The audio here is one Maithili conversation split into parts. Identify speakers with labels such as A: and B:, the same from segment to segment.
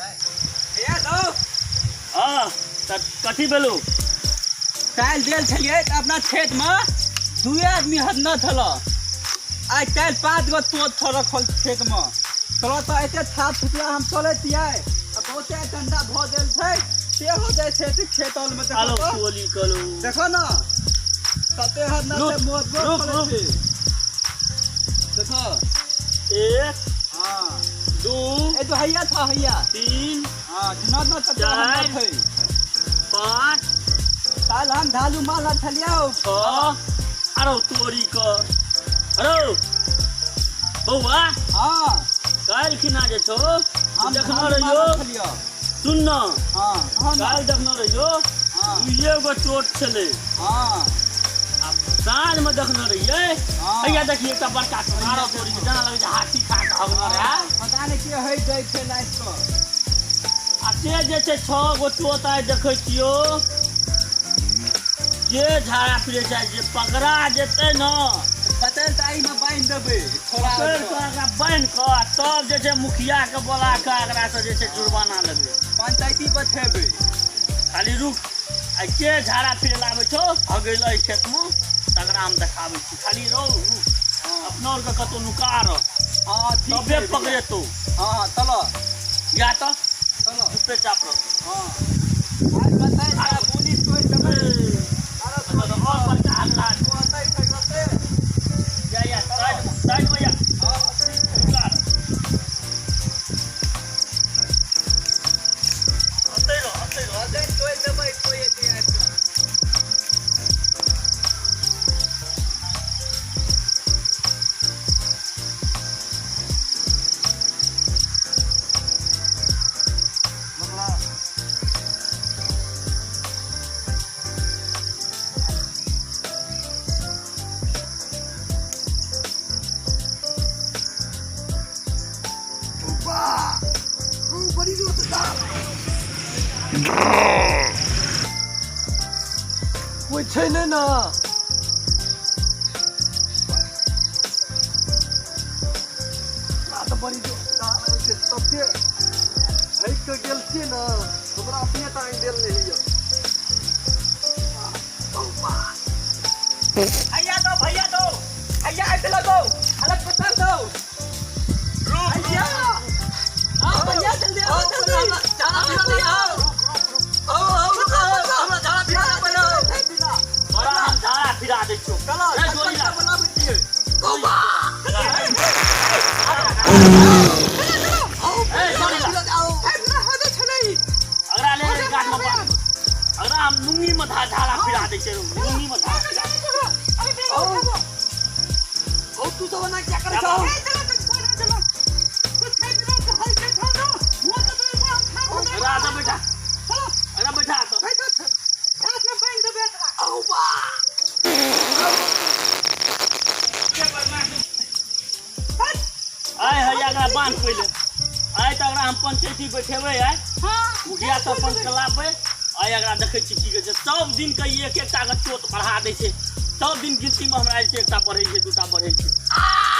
A: भैया दो।
B: हँ, तऽ कथी भेलौ?
A: काल्हि गेल छलियै तऽ अपना खेतमे दुए आदमी हदना छल। आइ काल्हि 5 गो तोत छल रखल खेतमे। तोरा तऽ एते छाप छुतला हम चलै छियै आ बहुते डंडा भऽ गेल छै, से हो जाइ छै एते खेत मे। देखो
B: आलो
A: तऽ।
B: टोली करू।
A: देखो न कते हदना
B: रुक,
A: छै, मोट मोट
B: रुक,
A: चलै
B: रुक।
A: छै। देखो।
B: 1,
A: हाँ।
B: 2,
A: ए तो हैया था हैया।
B: 3,
A: हाँ, न न कते
B: 4,
A: हदना छै।
B: 5,
A: काल्हि हम ढालू माल छलियौ।
B: 6, आरो तोरी क। अरो बौआ।
A: हाँ।
B: काल्हि खिना जे छौ,
A: हम
B: देखने
A: ढालू
B: रहियौ।
A: माल छलियौ।
B: सुन न।
A: हाँ, हाँ न।
B: काल्हि देखने रहियौ।
A: हाँ।
B: दुइए गो चोट छलै।
A: हाँ।
B: आ साँझ में देखने रहियै।
A: हाँ।
B: हैया देखियै एकटा बड़का आरो तोरी के, जेना लगै छै हाथी खा कऽ हगने रहै।
A: पता नहि के हटि जाइ छै लाइट कऽ।
B: आ से जे छै 6 गो चोट आइ देखै छियौ। जे झाड़ा फिरै छै जे पकड़ा जेतै न।
A: पकड़ि तऽ एहिमे बान्हि देबै। छोड़ा
B: पकड़ि कऽ एकरा बान्हि कऽ आ तब जे छै मुखिया के बोला कऽ एकरा से जे छै जुर्माना लेबै।
A: पंचायती बैठेबै।
B: खाली रुक, आइ के झाड़ा फिरै लए आबै छौ हगै लए एहि खेतमे, तकरा हम देखाबै छी। खाली रहू, रुक।
A: हाँ।
B: अपना आरके कतहु नुका रह।
A: हाँ, ठीक
B: तबे
A: छै।
B: पकड़ेतौ।
A: हाँ, चलो।
B: या तऽ
A: चलो।
B: चुपे चाप रह।
A: हाँ। आइ बताइ जा, गोली तोड़ि देबै। आरो
B: और बड़का हल्ला।
A: तोड़तै सगरतै।
B: या, या, साइड में, साइड में या।
A: हाँ, ठीक छै।
B: नुका रह। हँसै रह, हँसै रह।
A: हँसै तोड़ि देबै, कोइ एतै आबि कऽ।
C: कोइ छै नहि ने। तऽ बड़ी जोर छै, तते हटि कऽ गेल छियै ने, हमरा अपने टाँग देल नहि होइए।
A: भैया दो, भैया दो, भैया आबि लगो, हालत पकड़ दो। भैया आओ, भैया जल्दी आओ, जल्दी
C: झाड़ा फिरा दे, आओ आओ आओ, हमरा झाड़ा फिरा दे।
B: तोरा हम झाड़ा फिरा दै छियौ।
C: चलो।
B: ए, जोड़ी ला।
C: बनाबै छियै।
B: ए, जोड़ी ला। अगरा ले ले, गाछ में बान्ह। अगरा हम लुंगी में झाड़ा फिरा दै छियै, लुंगी में झाड़ा फिरा दै छियै।
C: औ तू सब एना किया करै छौ?
B: अगरा दे बैठा। अगरा बैठा तो।
C: औ बा।
B: आइ हैया अगरा बान्ह पहिले। आइ तऽ अगरा हम पंचायती बैठेबै आइ। मुखिया सब अपन चलाबै। आइ अगरा देखै छी की कहै छै। सब दिन के ई एक एकटा के चोट बढ़ा दै छै। सब दिन गिनती में हमरा जे छै एकटा बढ़ै छै, दूटा बढ़ै छै।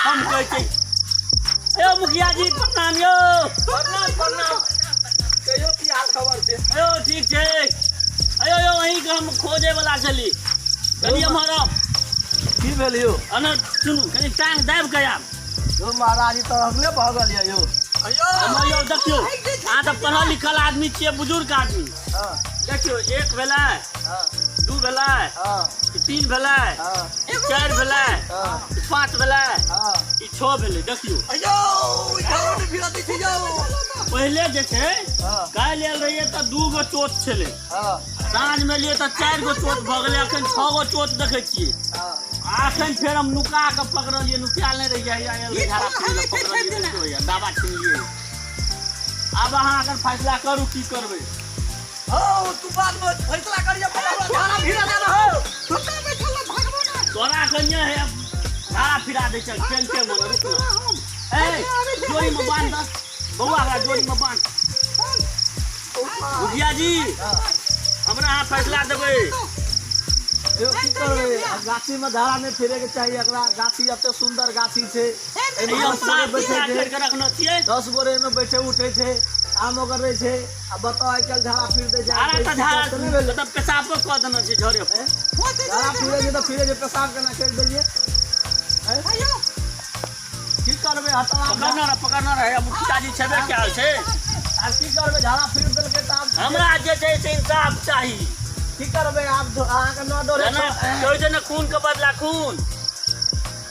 B: हम कहै छै, यौ मुखिया जी प्रणाम यौ।
C: प्रणाम प्रणाम। कहियो की हाल खबर छै?
B: यौ ठीक छै। अयो यौ अहीं के हम खोजे वाला छली। कनी एम्हर आउ।
C: की भेल यौ?
B: अना सुनू, कनी टांग दाबि कऽ आब।
C: यौ महाराज, ई तऽ अगले भऽ गेल यऽ यौ।
B: हमर यौ देखियौ, अहाँ तऽ पढ़ल लिखल आदमी छियै, बुजुर्ग आदमी।
C: हाँ।
B: देखियौ, 1 भेलै,
C: हाँ।
B: 2 भेलै,
C: हाँ।
B: 3 भेलै,
C: हाँ।
B: 4 भेलै,
C: हाँ।
B: 5 भेलै,
C: हाँ।
B: ई 6 भेलै। देखियौ।
C: यौ, ई झाड़ू नहि फिरा दै छै यौ।
B: पहिले जे छै,
C: हाँ।
B: काल्हि आयल रहियै तऽ 2 गो चोट छलै।
C: हाँ।
B: साँझ में लिए तऽ 4 गो चोट भऽ गेलै, अखन 6 गो चोट देखै छियै।
C: हाँ।
B: आ अखन फेर हम नुका कऽ पकड़लियै, नुकायल नहि रहियै, हैया आयल रहियै, झाड़ा फिरै लए पकड़लियै, देखियौ हैया, दाबा छिनलियै। आब अहाँ अगर फैसला करू की करबै।
C: हौ, तू बाद में फैसला करियै, पहिले हमरा झाड़ा फिरा दे रहो।
B: तोरा कनिया है झाड़ा फिरा दै छै, खेल के मन रुक ना। ए, जोड़ी में बांध दस। बौआ, हमरा जोड़ी में बांध। मुखिया जी, हमरा अहाँ फैसला देबै।
C: यौ की करबै आब गाछी में झाड़ा नहि फिरे के चाही। एकरा गाछी एते सुंदर गाछी छै, एहिमे
B: ई हम
C: 10 गोरे
B: साफ
C: बैठे
B: सुथरा
C: छै,
B: करि के रखने छियै।
C: 10 गोरे एहिमे बैठे उठे छै, आम ओकर रहै छै। आ बताउ आइ काल्हि झाड़ा फिर दै छै।
B: झाड़ा तऽ झाड़ा
C: तऽ नहि भेलै।
B: मतलब पेशाबो कऽ देने छै झरे पर।
C: झाड़ा फिरे छै तऽ फिरे छै, पेशाब केना करि देलियै? की करबै, हटाउ आब।
B: पकड़ना रह, पकड़ना रह। मुखिया जी छेबे कयल छै।
C: आब की करबै, झाड़ा फिर देलकै तऽ आब
B: हमरा जे छै से इंसाफ चाही।
C: की करबै आब अहाँके न डरे
B: जेना कहै छै ने, खून के बदला खून,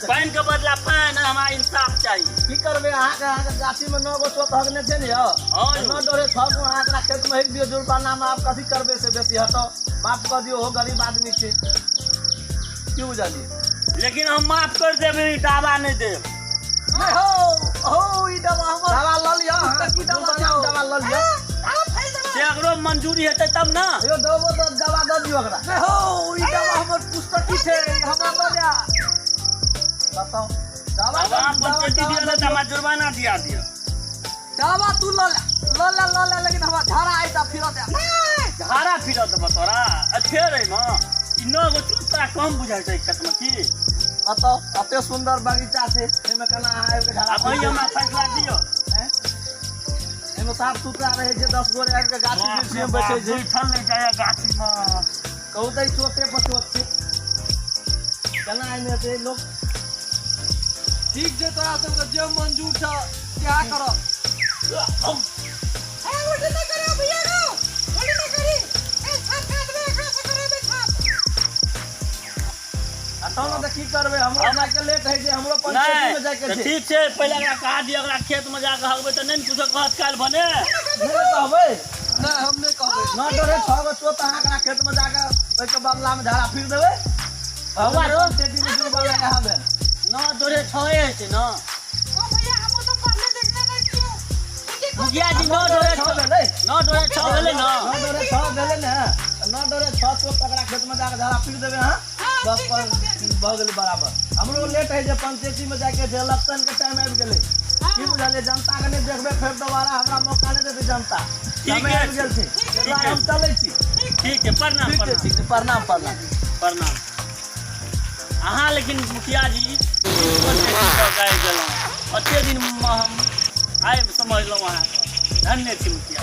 B: पानि के बदला पानि, हमरा इंसाफ चाही।
C: की करबै अहाँके, अहाँके गाछी में 9 गो चोत हगने छै ने यौ।
B: हँ यौ।
C: 9 डोरे 6 गो अहाँ एकरा खेत में हगि दियौ जुर्माना में। आब कथी करबै से बेसी, हटाउ, माफ कऽ दियौ, ओहो गरीब आदमी छै, की बुझलियै?
B: लेकिन हम माफ कर देबै, ई दावा नहि देब।
A: नहि हो हो, ई दवा हमर
C: दवा लऽ लिअ अहाँ,
A: की दवा
C: जुर्माना में दवा लऽ लिअ।
B: से अगरो मंजूरी हेतै तब ने।
C: यौ दबो तऽ दवा दऽ दियौ एकरा।
A: नहि हो, ई दवा हमर पुस्तकी छै, हमरा दऽ दे।
C: बताउ दवा
B: अब अहाँ पंचायती दिअ ने तऽ हमरा जुर्माना दिया दिअ।
A: दवा तू लऽ ले, लऽ ले, लऽ ले, लेकिन हमरा झाड़ा आइ तऽ फिरऽ दे।
B: झाड़ा फिरऽ देबऽ तोरा आ फेर एहिमे ई 9 गो चूत तोरा कम बुझाइ छै खेतमे की?
C: बताउ एते सुन्दर बगीचा छै, एहिमे केना अहाँ आबि कऽ झाड़ा
B: आब अहीं हमरा फैसला दिअ।
C: एहिमे साफ सुथरा रहै छै, 10 गोरे आबि कऽ गाछी वृक्षी में बैठे छै।
B: बैठल नहि जाइए गाछीमे।
C: कहू तऽ ई चोते पर चोत छै, केना एहिमे हेतै लोक?
A: ठीक छै, तोरा सबके जे मंजूर छौ सएह करब।
C: आ तहन तऽ की करबै, हमरो जाइके लेट होइ छै, हमरो पंचायती में जाइके
B: नहि तऽ
C: छै।
B: ठीक छै, पहिले एकरा कहा दिअ। एकरा खेतमे जाकऽ हगबै तऽ नहि ने कुछो कहत काल्हि भने?
C: नहि कहबै।
A: नहि, हम नहि कहबै।
C: 9 डोरे 6 गो चोत अहाँ एकरा खेत में जाकऽ ओहिके बदला में झाड़ा फिर देबै।
B: हवा रो।
C: पंचायती में जुर्माना कहाँ भेल?
B: 9 डोरे 6 होइ छै ने मुखिया जी? 9 डोरे
C: 6 भेलै।
B: 9 डोरे 6 भेलै ने?
C: 9 डोरे 6 भेलै ने, 9 डोरे 6 चोत एकरा खेत में जाकऽ झाड़ा फिर देबै अहाँ, 10 पर भऽ गेलै बराबर। हमरो लेट होइ छै, पंचायती में जाइके छै, इलेक्शन के टाइम आबि गेलै, की बुझलियै? जनता के नहि देखबै फेर दोबारा हमरा मौका नहि देतै जनता। समय आबि गेल छै, ताहि दुआरे हम चलै छी।
B: ठीक छै, प्रणाम।
C: ठीक छै।
B: प्रणाम।
C: ठीक छै, प्रणाम, प्रणाम,
B: प्रणाम अहाँ। लेकिन मुखिया जी आबि गेलहुँ, एते दिन हम आबि समझलहुँ अहाँके। धन्य छी मुखिया।